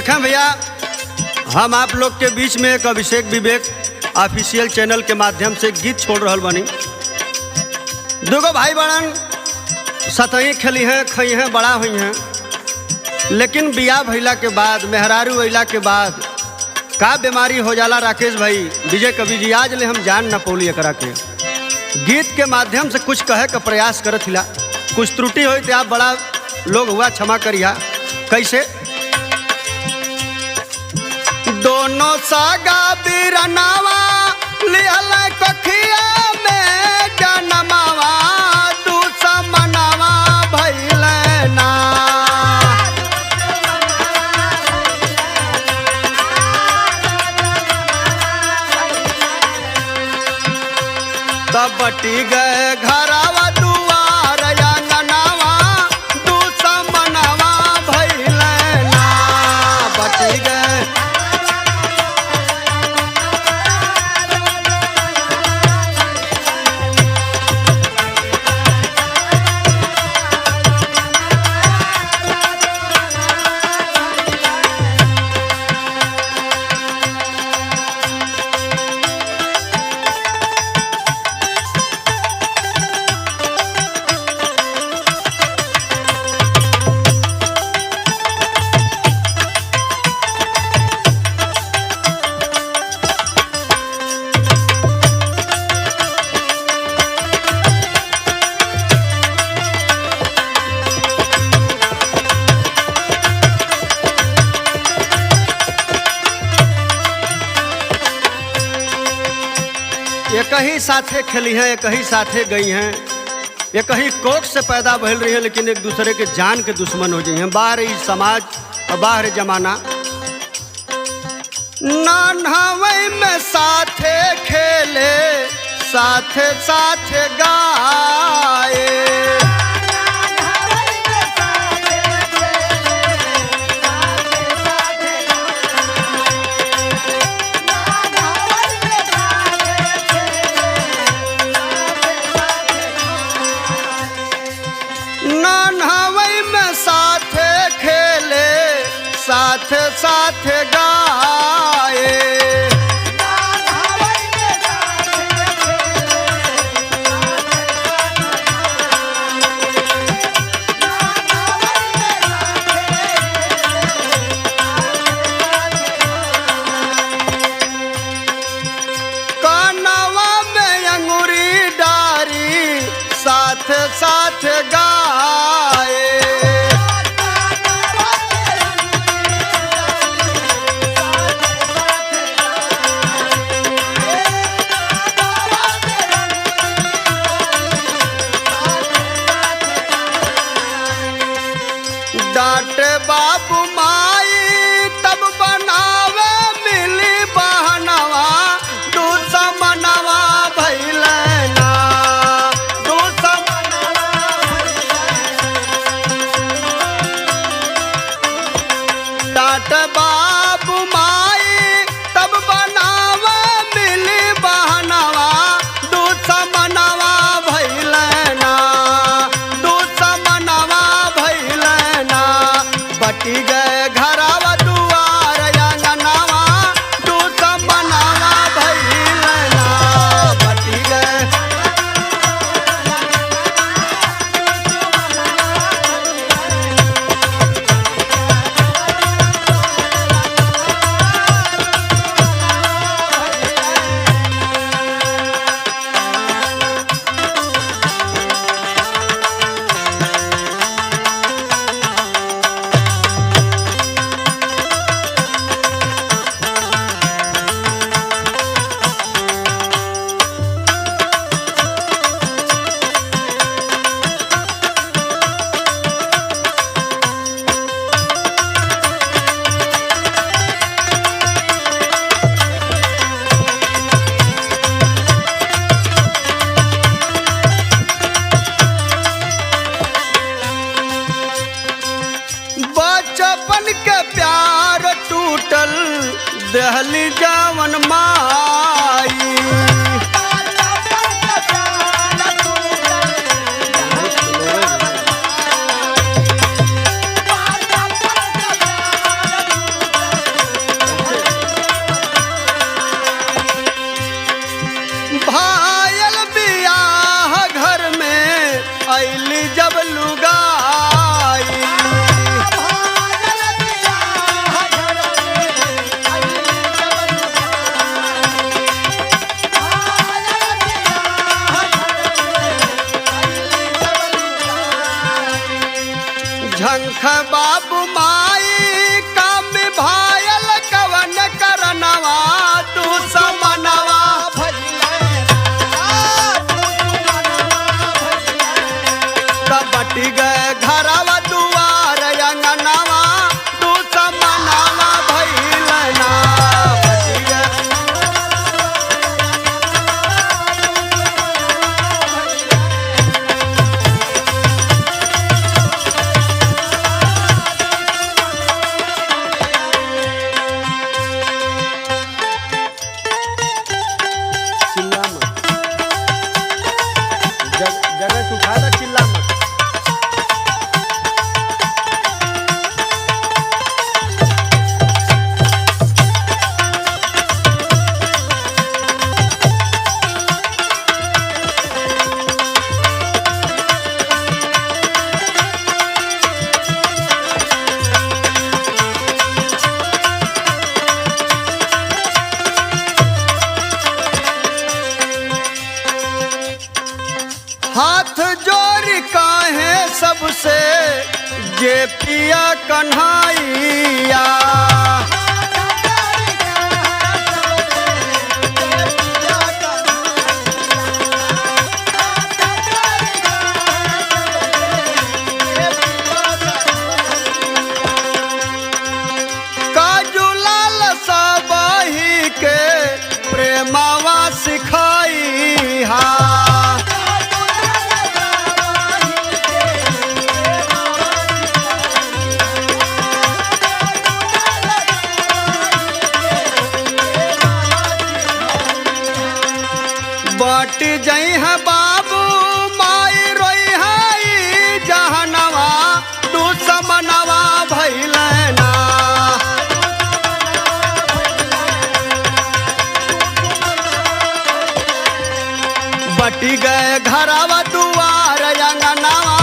देखें भैया, हम आप लोग के बीच में एक अभिषेक विवेक ऑफिशियल चैनल के माध्यम से गीत छोड़ रहल बानी। दूगो भाई बड़न, सतही खेली हैं, खई हैं, बड़ा हुई हैं, लेकिन बियाह भइला के बाद, मेहरारू अइला के बाद का बीमारी हो जाला राकेश भाई, विजय कवि जी, आज ले हम जान न पौली। एकरा के गीत के माध्यम से कुछ कहे का प्रयास करत हिला। कुछ त्रुटि हो तो आप बड़ा लोग हुआ, क्षमा करिया। कैसे दोनों सागा बिरनावा लिहल कखिया में जनमावा, दुश्मनवा भइले ना। तब बटी गए घरवा दुआर अंगनावा, दुश्मनवा भइले ना। बटी गए। एक ही साथे खेली हैं, एक ही साथे गई हैं, एक ही कोख से पैदा भइल रही है, लेकिन एक दूसरे के जान के दुश्मन हो गई हैं। बाहर ई समाज और बाहर जमाना। नान्हवई में साथे खेले, साथे साथे गाए। नान्हवई में साथे खेले, साथे साथे गाए। कानवा में अंगूरी डारी, साथ साथ गाए। डांटे बाबू माई तब बनावे मिली बहनवा, दुश्मनवा भइले ना। दुश्मनवा डांट बाबू माई तब बनावे मिली बहनवा, दुश्मनवा भइले ना। दुश्मनवा भइले ना। बटी गए ऐली जब लुगाई। झंख बाबू माई काम भायल कवन करनवा तू समनवा। तब बटी गए घरवा दुआर अंगनवा तू समनवा भइल ना। बटी गए। चिल्ला मत, जगह से उठा दा, चिल्ला मत। हाथ जोड़ काहे सबसे जे पिया कन्हैया। काजूलाल सबही के प्रेमावा सिखाई हा। बट जई है बाबू माई रोई है जहनवा तू समनवा भइल ना। बटी गए घरवा दुआर अंगनवा